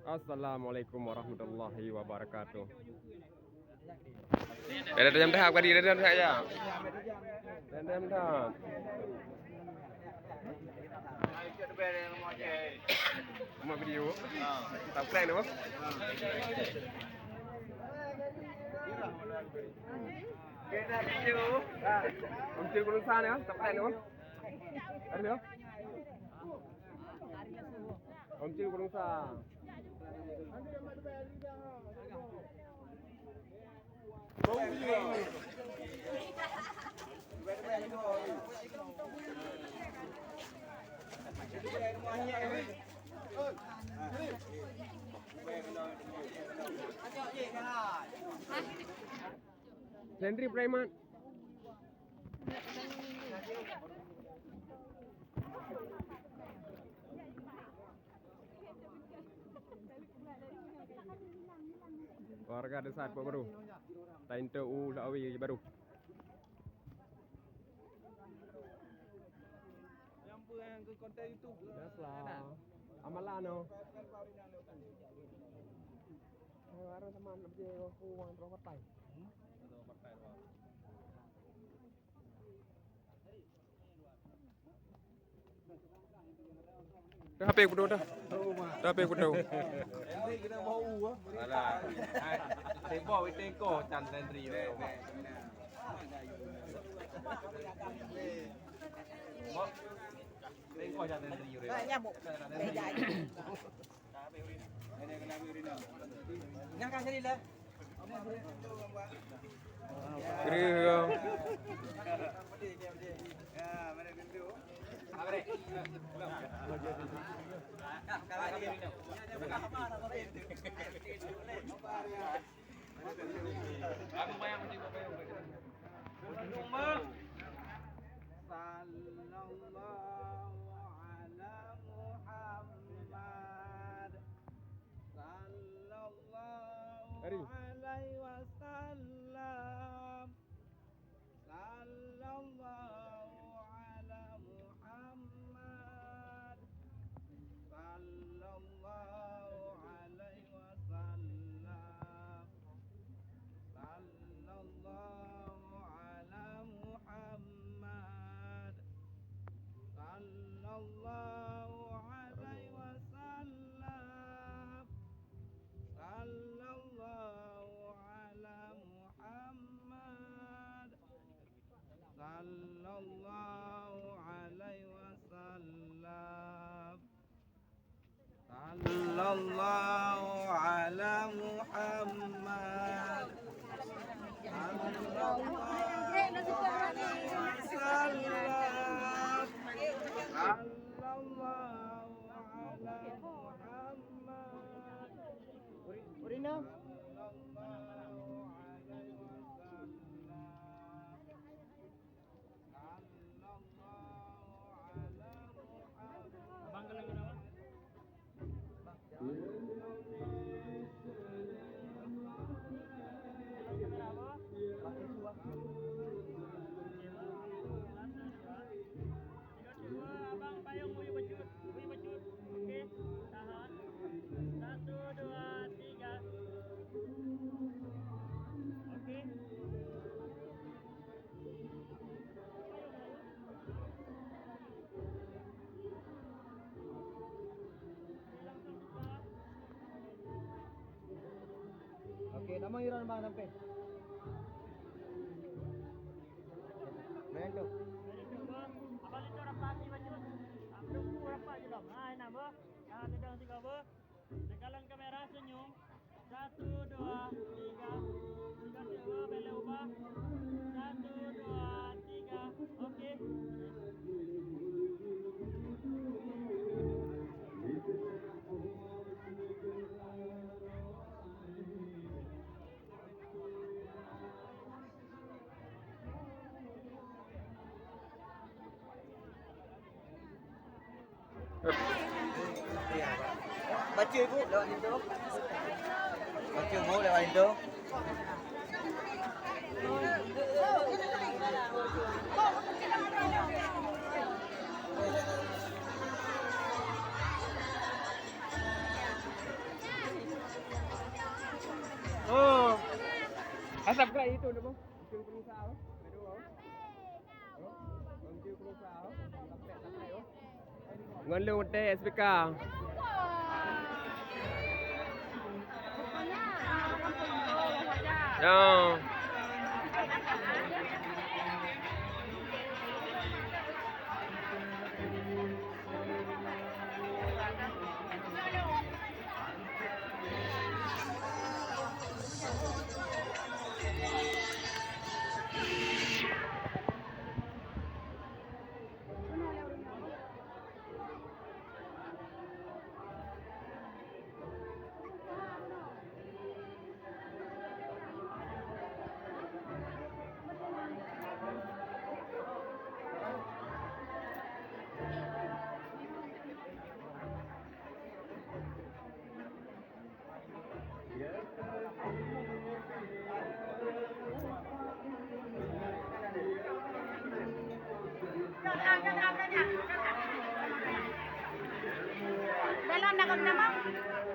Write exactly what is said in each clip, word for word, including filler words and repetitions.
Assalamualaikum warahmatullahi wabarakatuh. Eh, dah jam dah, tadi dah jam dah, ya. Dah jam dah. Buat video. Subscribe tu. Om Cil Gunung Sa ni, subscribe tu. Ada tu. Om Cil Gunung Sa. Henry Preman. Warga desa Depok Baru. Lain tu u Lawi baru. Nyang peue nyang keu konten YouTube? Biasa. Amalan no. Hai, orang sama nak pergi ke uang terus patai. Hmm? Terus patai doang. Dah H P kutu dah. Dah H P kutu. Alah. Hai, tembok witeng ko can sentri. Tengok jangan sendiri. Nyamuk. Beda. Nyang ka sini lah. Kira. Sallallahu ala Muhammad. Sallallahu alaihi wasallam. Sallallahu ala Muhammad. Sallallahu alaihi wasallam. Sallallahu ala Muhammad. Sallallahu alaihi wasallam. Sallallahu ala Muhammad. Sallallahu alaihi wasallam. Sallallahu ala Muhammad. Sallallahu alaihi wasallam. Sallallahu ala Muhammad. Urina. Abang kena guna apa? Kamera apa? Tiga, dua, abang payung bui bacut, bui bacut. Okey, tahan. Satu, dua, tiga. Okey. Okey, nama Iran bang sampai. Main tu. Abang itu rapat ni bacut. Abang tu rapat je dong. Ha, enak bah. Ha, sedang tiga bah. Sekarang kamera senyum. Satu, dua, tiga. Tiga, tiga, belok ubah. Satu, dua, tiga. Okey. Baca bu lewat pintu. Baca bu lewat pintu. Subscribe itu nama. Ngon lôn watèe S P K. Ya.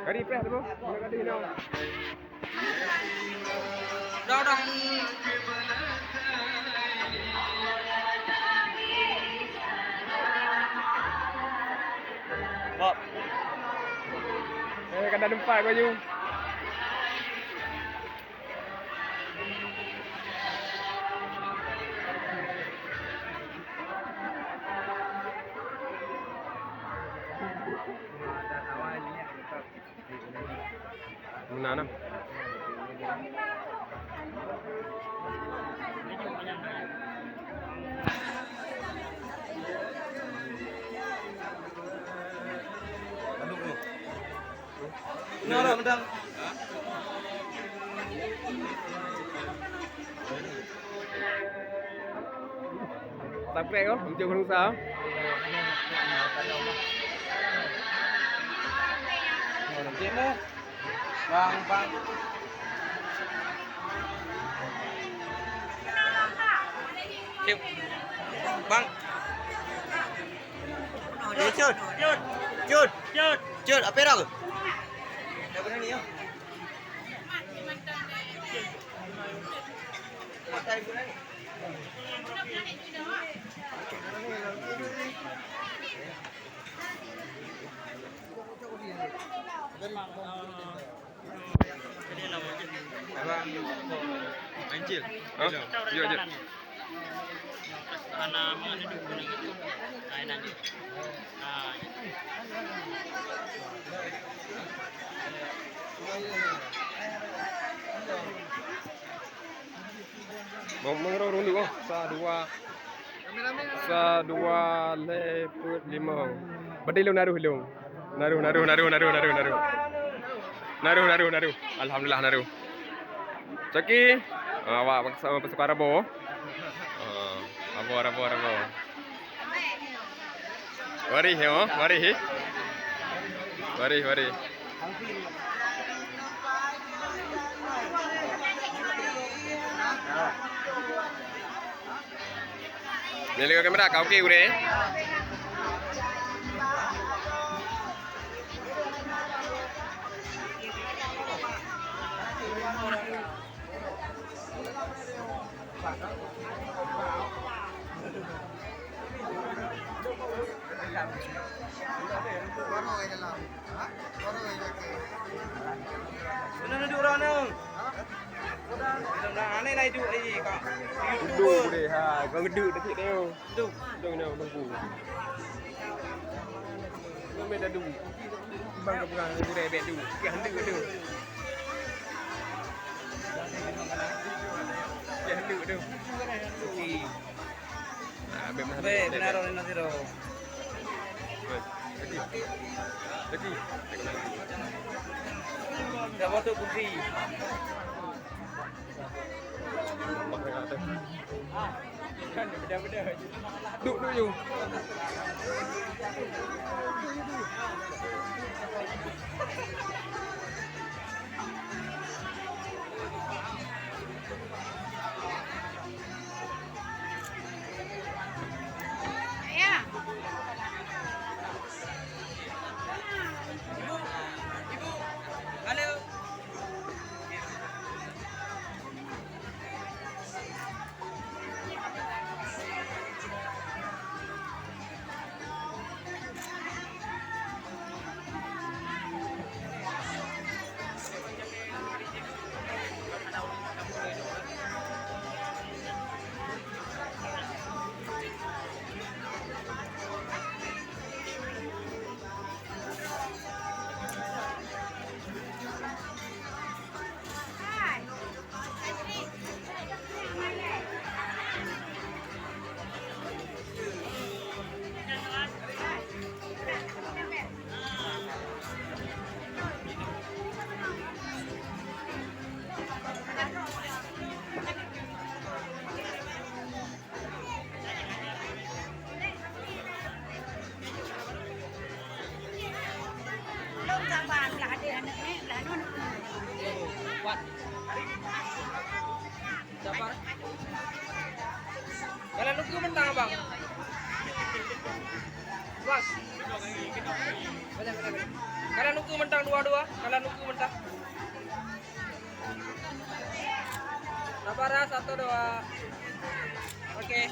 Kadi peh tu, kadi hino. Dah, dah. Bob. Eh, kada tempat baju. Meunan nah. Nyoe lah, mantong. Subscribe oh, untuk Gunung Sa. Bang, bang. Bang. Eh, Cut. Cut. Cut. Cut, apa dah? Dah berani ya? Abang, Mancil. Ha? Yo, yo. Meng-, mengerung runduk, oh. Sa dua, sa dua, lhèe, peuet, limong. Berarti lôn naruh lôn. Naruh, naruh, naruh, naruh, naruh, naruh. Naruh, naruh, naruh. Alhamdulillah, naruh. Coki, ah, awak paksa pasukan rabo. Ah, rabo, rabo, rabo. Warih, ya, warih. Warih, warih. Ni lagi kamera kau ke, Ure? Mana duduk orang ni? Aneh lah hidup lagi, Kak. Duduk boleh, ha. Kau geduk dekat dia. Duduk. Duduk ni, tunggu. Kau main dah duduk. Bang kau pegang, aku dah beg duduk. Kau hendak duduk. Kau hendak duduk. Okey. Ah, beg mana? Beg, benar, benar, benar. Lagi. Lagi. Dah masuk kursi. Duk, duk, duk. Mantang, Abang. Bang. Boleh, boleh, boleh. Kalian nunggu mantang dua-dua. Kalian nunggu mantang. Sabar ya, satu, dua. Oke.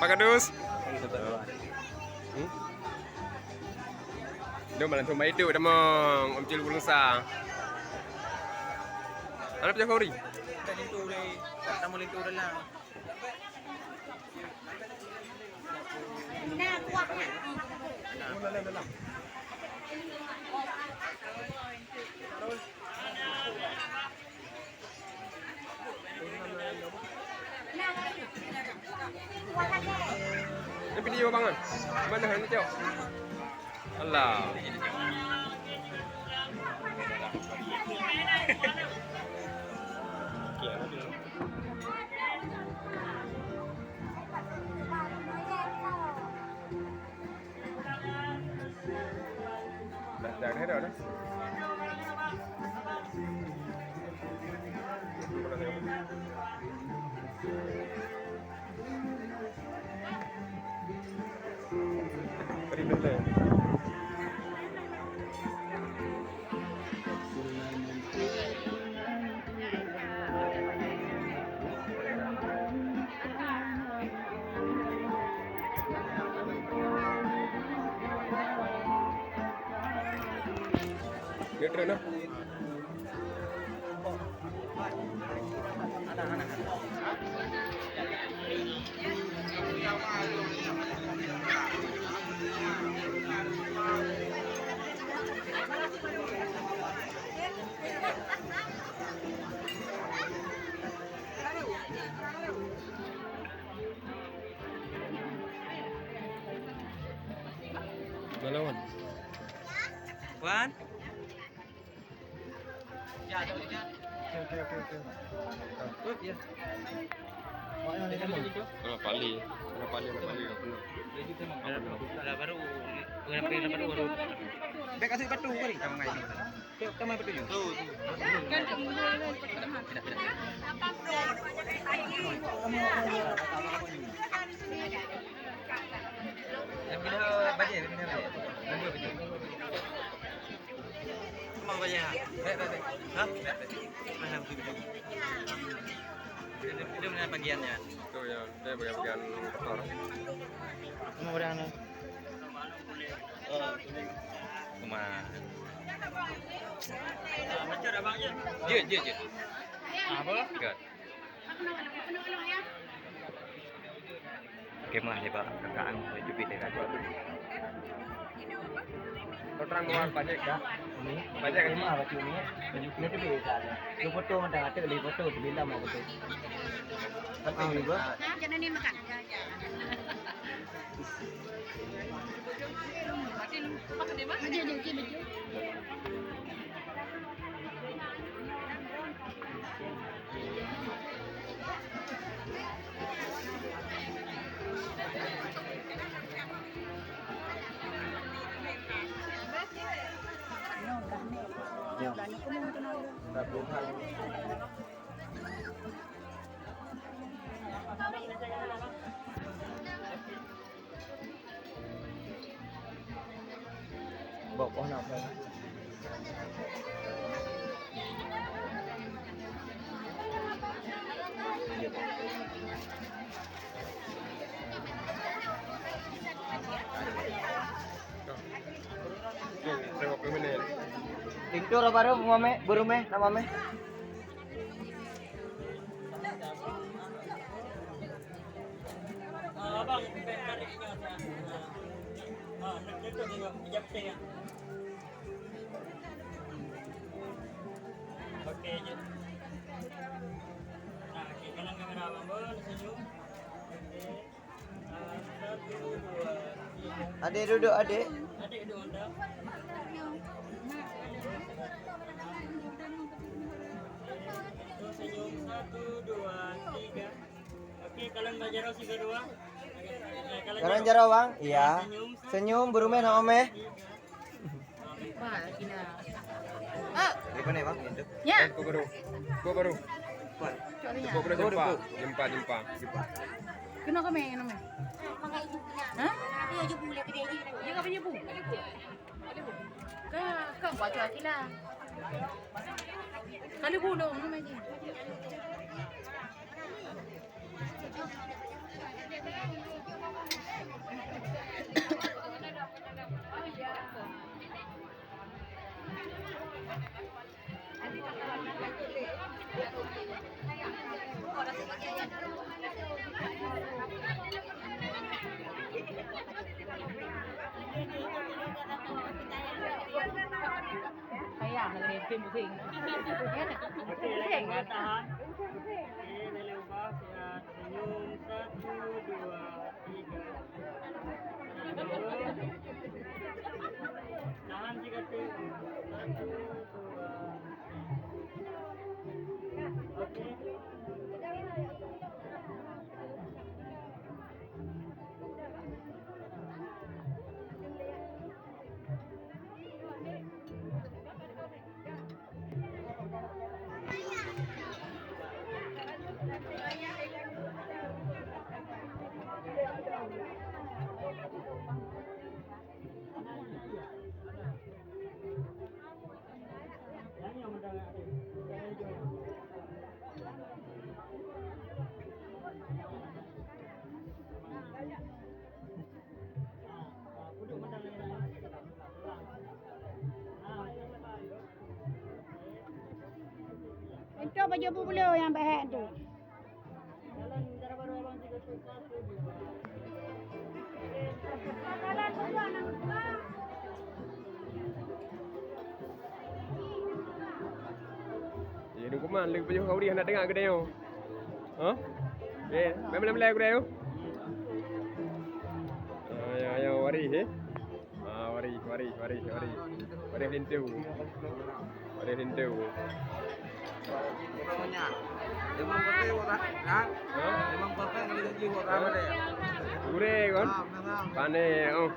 Pak Kadus. Hmm? Dia malam tu mai tu dah mong, Om Cil Gulungsa. Mana pecah kori? Tak lintu leh. Tak tamu lintu dalam. Ini video bangun. Mana hanya tengok. Alah. Dah, dah, dah, dah. Dia trend lah. Melawan. Wan. Oke, oke, oke, oke. Takut ya. Mana Pali? Mana Pali? Mana Pali? Ada baru, ada baru, baru. Baik, kasih batu kali. Kamu main. Kamu main batu. Yang bila bajai, bila bajai. Nombor bajai. Mau bayar? Baik, baik, baik. Hah? Baik, baik. Mana betul-betul? Dia, dia, dia mana bagiannya? Itu ya, dia bagian-bagian kotor. Semua orang ni. Oh. Rumah. Jeuet, jeuet, jeuet. Apa? Jeuet. Keumah nibak kakaan, jubit nibak. Orang luar banyak, Kak. Umi, banyak, Kak. Lima baju umi. Ini tu biasa aja. Lu foto mentang ada, lu foto, bila mau foto. Tapi ini gua. Jangan ni makan. Baju, baju, baju. Bok, oh, nak apa? Tengok ke mana? Pintu baru, mame, baru meh, nama meh. Ah, abang, tarik ke atas. Ah, nak tutup juga, pejam putih, ya. Okey, je. Nah, okey, kanan kamera abang, senyum. Okey. Ah, satu, dua, tiga. Adik duduk, adik. Adik duduk, anda. Senyum, satu, dua, tiga. Okey, kalau nggak jaro, tiga, dua. Nah, kalau Sekarang jaro. Jaro, Bang. Iya. Senyum, satu, Senyum, berumeh sama meh. Wah, gila. Oh. Di mana, Bang? Itu. Ya. Kok baru? Kok baru? Cok ni. Kok baru jumpa? Jumpa, jumpa. Kenapa kau main nama? Hah? Dia kau punya bu. Kau, kau buat tu, Akila. Kalau bu dong, nama je. Sayang, lagi pusing-pusing. Okey, lagi dua tahan. Okey, boleh ubah. Siap. Senyum, satu, dua, tiga. Tahan sikit. Satu, dua, tiga. Okey. Itu baju bubulu nyang bak hek tu. Ya, dukuman lagi pajoh kau dia nak dengar kedai tu. Ha? Eh, main malam-malam kedai tu. Ah, ya, ya, waris, eh. Ah, waris, waris, waris, waris. Waris lintu. Waris lintu. Memang kata orang, ha? Ha? Memang kata kalau janji orang ada. Gurih kan? Ah, memang. Panik, oh.